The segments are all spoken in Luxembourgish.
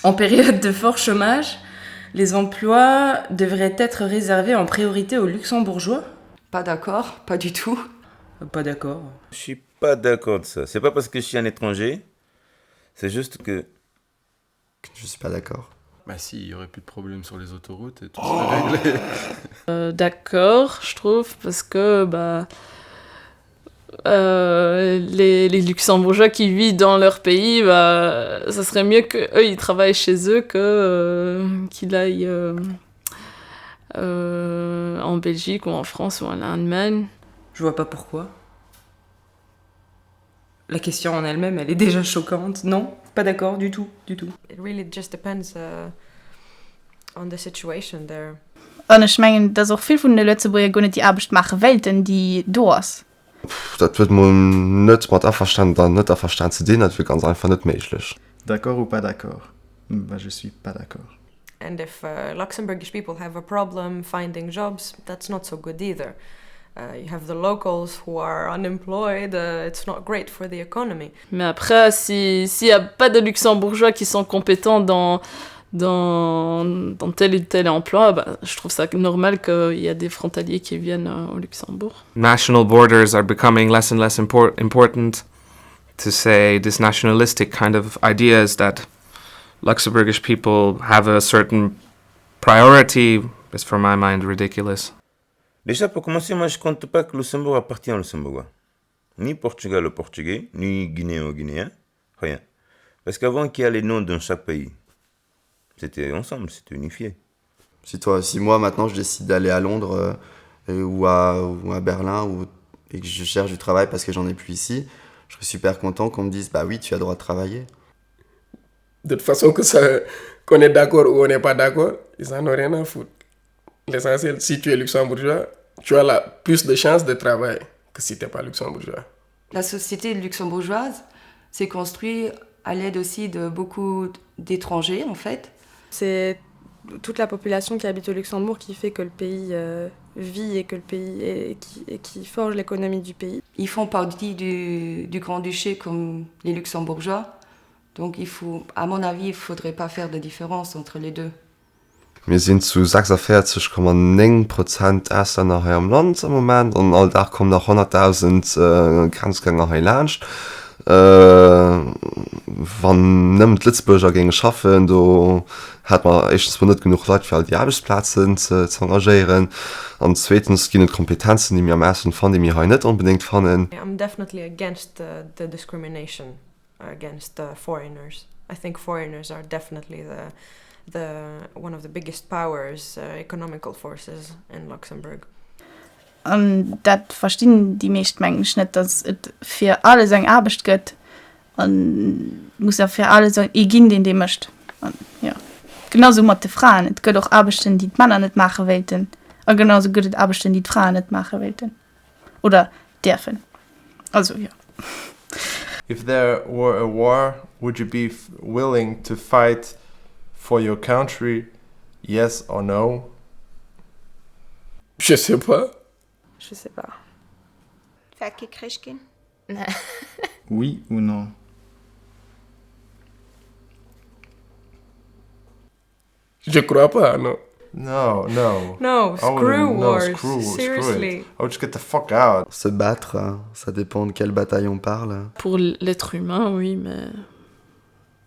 En période de fort chômage, les emplois devraient être réservés en priorité aux luxembourgeois? Pas d'accord, pas du tout. Pas d'accord. Je suis pas d'accord de ça. C'est pas parce que je suis un étranger, c'est juste que Je suis pas d'accord. Bah si, il y aurait plus de problèmes sur les autoroutes et tout serait réglé. Euh, d'accord, je trouve, parce que bah, euh, les, les Luxembourgeois qui vivent dans leur pays, bah, ça serait mieux que eux ils travaillent chez eux que euh, qu'ils aillent euh, euh, en Belgique ou en France ou en Allemagne. Je vois pas pourquoi. La question en elle-même, elle est déjà choquante. Non, pas d'accord du tout, du tout. It really just depends uh, on the situation there. An ech mengen, dass och vill vun de Lëtzebuerger guer net déi Aarbecht maache wéilten, déi do ass. Dat huet mol net mat averstanen oder net averstan ze dinn, dat wier ganz einfach net méiglech. D'accord ou pas d'accord? Bah je suis pas d'accord. And if uh, Luxembourgish people have a problem finding jobs, that's not so good either. Uh, you have the locals who are unemployed, uh, it's not great for the economy. Mais après, si, s'il n'y a pas de luxembourgeois qui sont compétents dans, dans, dans tel ou tel emploi, bah, je trouve ça normal qu'il y a des frontaliers qui viennent euh, au Luxembourg. National borders are becoming less and less impor important to say this nationalistic kind of ideas that Luxembourgish people have a certain priority is for my mind ridiculous. Déjà pour commencer, moi je compte pas que Luxembourg appartient au Luxembourgeois. Ni Portugal au Portugais, ni Guinée au Guinéen, rien. Parce qu'avant qu'il y a les noms dans chaque pays, c'était ensemble, c'était unifié. Si toi, si moi maintenant je décide d'aller à Londres euh, ou, à, ou à Berlin ou, et que je cherche du travail parce que j'en ai plus ici, je serais super content qu'on me dise bah oui tu as droit de travailler. De toute façon que ça qu'on est d'accord ou on n'est pas d'accord, ils en ont rien à foutre. L'essentiel, si tu es luxembourgeois, tu as la plus de chances de travailler que si tu n'es pas luxembourgeois. La société luxembourgeoise s'est construite à l'aide aussi de beaucoup d'étrangers en fait. C'est toute la population qui habite au Luxembourg qui fait que le pays euh, vit et que le pays et qui, et qui forge l'économie du pays. Ils font partie du, du Grand-Duché comme les Luxembourgeois. Donc il faut, à mon avis, il faudrait pas faire de différence entre les deux. Mir sinn zu 46,9 Prozent Auslänner hei am Land am Moment an all Dag kommen nach 100.000 Grenzgänger hei laanscht. Wann nëmmen d'Lëtzebuerger géinge schaffen, do hätte mer éischtens mol net genuch Leit fir all déi Aarbechtsplazen ze engagéieren an zweetens ginn et Kompetenzen, déi mir am Ausland fannen, déi mir hei net onbedéngt fannen. I'm definitely against the discrimination against the foreigners. I think foreigners are definitely the the one of the biggest powers uh, economical forces in Luxembourg. An dat verstinn déi meescht mengen ech net, datt et fir alles eng Aarbecht gëtt an et muss och fir alles ee ginn, deen dee mécht. An jo, genau sou mat de Fraen, et gëtt och Aarbechten, déi d'Männer net maache wéilten a genau sou gëtt et Aarbechten, déi d'Fraen net maache wéilten oder däerfen. Also jo. If there were a war, would you be willing to fight for your country, yes or no? Je sais pas. Je sais pas. Et wäert kee Krich ginn. Oui ou non? Je crois pas, non. No, no. No, screw no, wars. Screw, Seriously. Screw it. I would just get the fuck out. Se battre, ça dépend de quelle bataille on parle. Pour l'être humain, oui, mais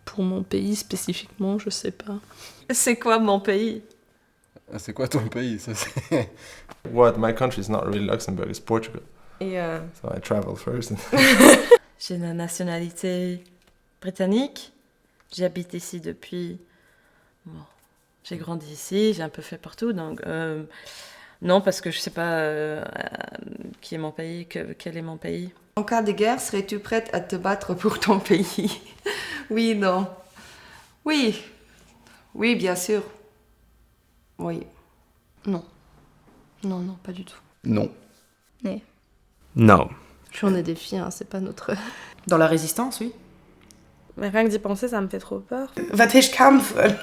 pour mon pays spécifiquement, je sais pas. C'est quoi mon pays? Ah, c'est quoi ton pays ça c'est What my country is not really Luxembourg, it's Portugal. Yeah. So I travel first. J'ai la nationalité britannique. J'habite ici depuis bon, j'ai grandi ici, j'ai un peu fait partout donc euh, non parce que je sais pas euh, qui est mon pays, que, quel est mon pays. En cas de guerre, serais-tu prête à te battre pour ton pays? Oui, non. Oui. Oui, bien sûr. Oui. Non. Non, non, pas du tout. Non. Nee. No. Puis on est des filles, hein, c'est pas notre. Dans la résistance, oui. Mais rien que d'y penser, ça me fait trop peur. Wat heescht kämpfen?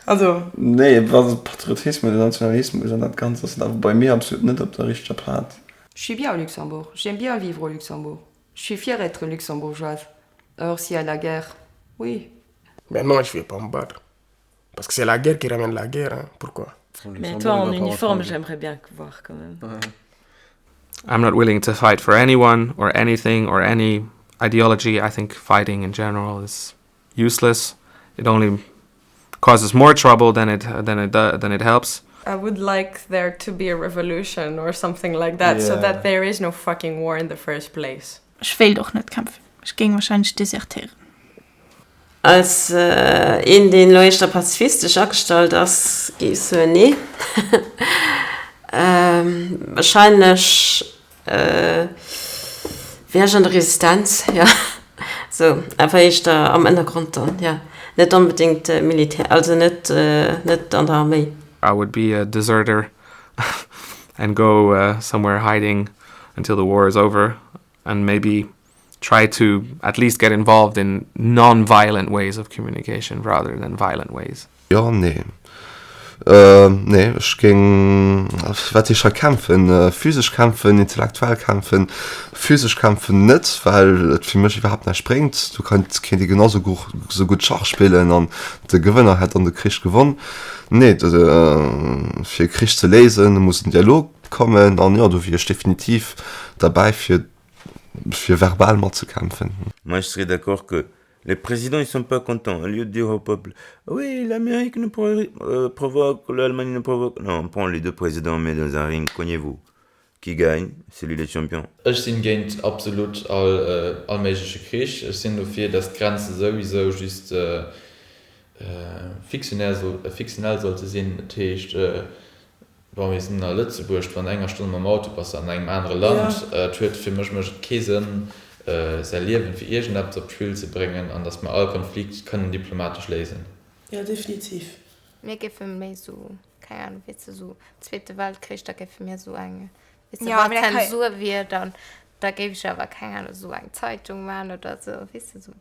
Also. Nee, Patriotismus oder Nationalismus an dat Ganzt ass awer bei mir absolut net op der richteger Plaz. Je suis bien au Luxembourg, j'aime bien vivre au Luxembourg. Je suis fière d'être luxembourgeoise. Alors s'il y a la guerre, oui. Mais non, je vais pas me battre. Parce que c'est la guerre qui ramène la guerre. Hein. Pourquoi Mais toi en uniforme, j'aimerais bien voir quand même. Ouais. I'm not willing to fight for anyone or anything or any ideology. I think fighting in general is useless. It only causes more trouble than it than it uh, than it helps. I would like there to be a revolution or something like that yeah. so that there is no fucking war in the first place. Ech wéilt och net kämpfen. Ech géing wahrscheinlech desertéieren. Als een, deen elo éischter pazifistesch agestallt ass, géif ech soen, nee. Wahrscheinlech wär ech an der Resistenz, jo. Sou, awer éischter am Ënnergrond dann, jo. Net onbedéngt Militär, also net, net an der Arméi. I would be a deserter and go somewhere hiding until the war is over and maybe try to at least get involved in non-violent ways of communication rather than violent ways. Jo, nee. Nee, ech géing, wat heescht hei kämpfen? Physesch kämpfen, intellektuell kämpfen? Physesch kämpfen net, well et fir mech iwwerhaapt näischt bréngt. Do kéint kéint ee genau sou gutt Schach spillen an de Gewënner hätt dann de Krich gewonn. Nee, fir e Krich ze léisen, muss en Dialog kommen an jo, do wier ech definitiv derbäi fir fir verbal matzekämpfen. Moi je serais d'accord que les présidents ils sont pas contents au lieu de dire au peuple oui l'Amérique nous euh, provoque l'Allemagne nous provoque non on prend les deux présidents on met dans un ring cognez-vous qui gagne c'est lui le champion. Ech sinn géint absolut all all méigleche Krich. Ech sinn dofir, datt d'Grenze souwisou just fictionnel fictionnel sollte sinn. Dat heescht, Bon, mir sinn a Lëtzebuerg, wann enger Stonn mam Auto bass de an engem anere Land. Et huet fir mech mécht et kee Sënn, säi Liewen fir iergendeppes op d'Spill ze bréngen an datt mer all Konflikt kënnen diplomatesch léisen. Jo, definitiv. Mir géife méi esou, keng Ahnung, weess de, esou Zweete Weltkrich, da géife mir esou eng, weess de, wa Zensur wier, dann, da géif ech awer, keng Ahnung, esou eng Zeitung maachen oder esou, weess de, esou.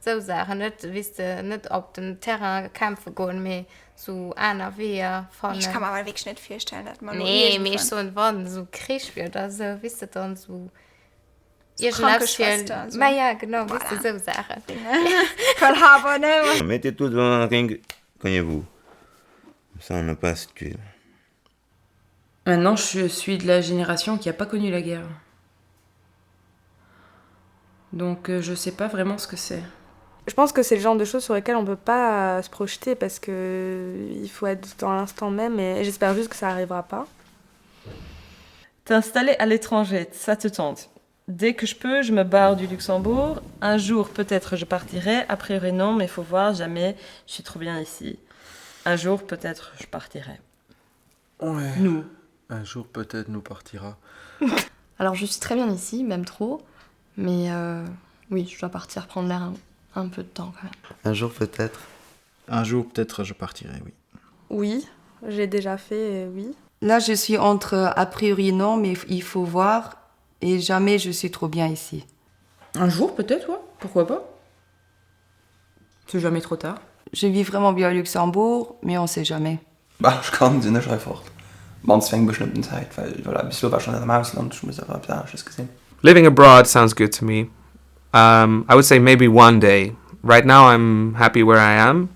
Sou Saachen, net, weess de, net op den Terrain kämpfe goen, mee sou aner Weeër fannen. Ech ka mer awer wierklech net virstellen, dat mer elo iergendwann. Nee, mee ech soen, wann esou Krich wier oder sou, weess de, dann sou iergendeppes fir. Mä ja, genau, weess de, sou Saachen. Pearl Harbor, ne? Mettez tout dans un ring, cognez-vous. Comme ça on n'a pas à se tuer. Maintenant, je suis de la génération qui a pas connu la guerre. Donc euh, je sais pas vraiment ce que c'est. Je pense que c'est le genre de choses sur lesquelles on peut pas se projeter parce que il faut être dans l'instant même et j'espère juste que ça arrivera pas. T'installer à l'étranger, ça te tente. Dès que je peux, je me barre du Luxembourg. Un jour peut-être je partirai, a priori non, mais faut voir, jamais, je suis trop bien ici. Un jour peut-être je partirai. Ouais. Nous. Un jour peut-être nous partira. Alors je suis très bien ici, même trop, mais euh, oui, je dois partir prendre l'air un, un peu de temps quand même. Un jour peut-être. Un jour peut-être je partirai, oui. Oui, j'ai déjà fait, oui. Là, je suis entre a priori non, mais il faut voir et jamais je suis trop bien ici. Un jour peut-être, ouais, pourquoi pas C'est jamais trop tard. Je vis vraiment bien au Luxembourg, mais on sait jamais. Bah, ech kann, sinn ech hei fort. Mannst fir eng bestëmmten Zäit, well voilà, bis elo war ech nach net am Ausland, ech muss awer eppes anesches gesinn. Living abroad sounds good to me. Um, I would say maybe one day. Right now I'm happy where I am,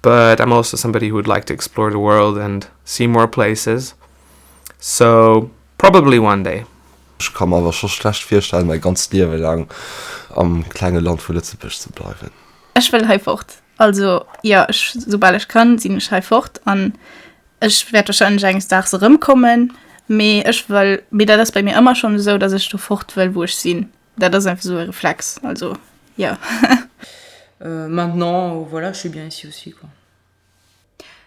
but I'm also somebody who would like to explore the world and see more places. So probably one day. Ech ka mer awer scho schlecht virstellen, mäi ganzt Liewe laang am klenge Land vu Lëtzebuerg ze bleiwen. Ech wëll hei fort. Also jo, ech, soubal ech kann, sinn ech hei fort an ech wäert wahrscheinlech enges Daags erëmkommen, mee ech wëll, mee dat ass bei mir ëmmer schonn esou, datt ech do fort wëll, wou ech sinn. Dat ass einfach esou e Reflex, also jo. Maintenant, voilà, je suis bien ici aussi, quoi.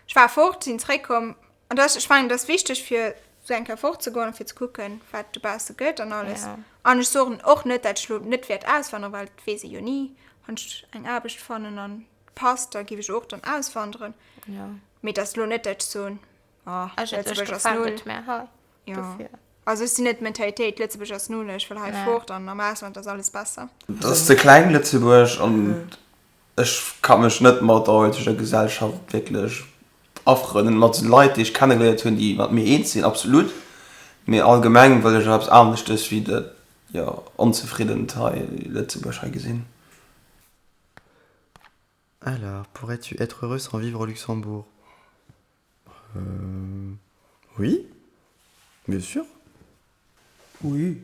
Ech war fort, sinn zréckkomm an dat ass, ech mengen, dat ass wichteg fir sou eng Kéier fortzegoen a fir ze kucken, wat dobausse gëtt an alles. An ech soen och net, dat ech lo net wäert auswanderen, well et weess ee jo ni, wann ech eng Aarbecht fannen an et passt, da géif ech och dann auswanderen. Mee et ass lo net, dat ech soen, oh, Lëtzebuerg ass null. Jo, also ech sinn net d'Mentalitéit, Lëtzebuerg ass null, ech wëll hei fort an am Ausland ass alles besser. Et ass ze kleng, Lëtzebuerg, an Ech ka mech net mat der heuteger Gesellschaft wierklech afrënnen. Mat Leit, déi ech kennegeléiert hunn, déi mat mir eens sinn, absolut. Mee allgemeng wëll ech och eppes aneschtes wéi dat, jo, onzefriddent hei Lëtzebuerg hei gesinn. Alors, pourrais-tu être heureux sans vivre au Luxembourg? Euh, oui, bien sûr. Oui.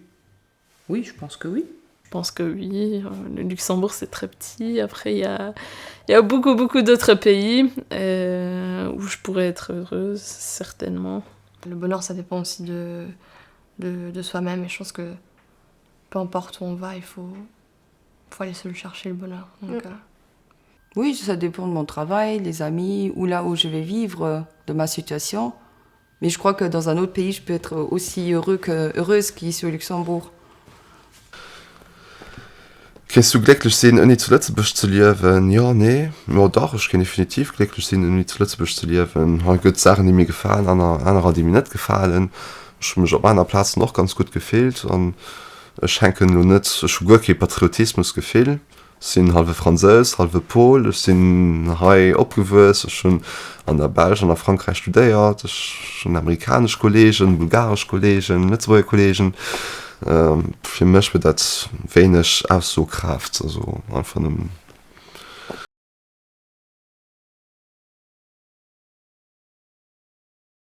Oui, je pense que oui. Je pense que oui. Euh, le Luxembourg, c'est très petit. Après, il y a, y a beaucoup, beaucoup d'autres pays euh, où je pourrais être heureuse, certainement. Le bonheur, ça dépend aussi de, de, de soi-même. Et je pense que peu importe où on va, il faut, faut aller se le chercher, le bonheur. Donc, mm. euh... Oui, ça dépend de mon travail, les amis, ou là où je vais vivre, de ma situation. Mais je crois que dans un autre pays, je peux être aussi heureux que, heureuse qu'ici au Luxembourg. Kéints du glécklech sinn, ouni zu Lëtzebuerg ze liewen? Jo, nee, jo dach, ech kéint definitiv glécklech sinn, ouni zu Lëtzebuerg ze liewen. Hei gëtt Saachen, déi mir gefalen, aner, anerer, déi mir net gefalen. Ech hu mech op aner Plazen och ganz gutt gefillt an ech hänken elo net, ech hu guer kee Patriotismusgefill. Ech sinn hallwe Fransous, hallwe Pol. Ech sinn hei opgewuess. Ech hunn an der Belsch an a Frankräich studéiert. Ech hunn amerikanesch Kolleegen, bulgaresch Kolleegen, Lëtzebuerger Kolleegen. Fir mech huet dat wéineg Aussokraaft. Also einfach nëmmen.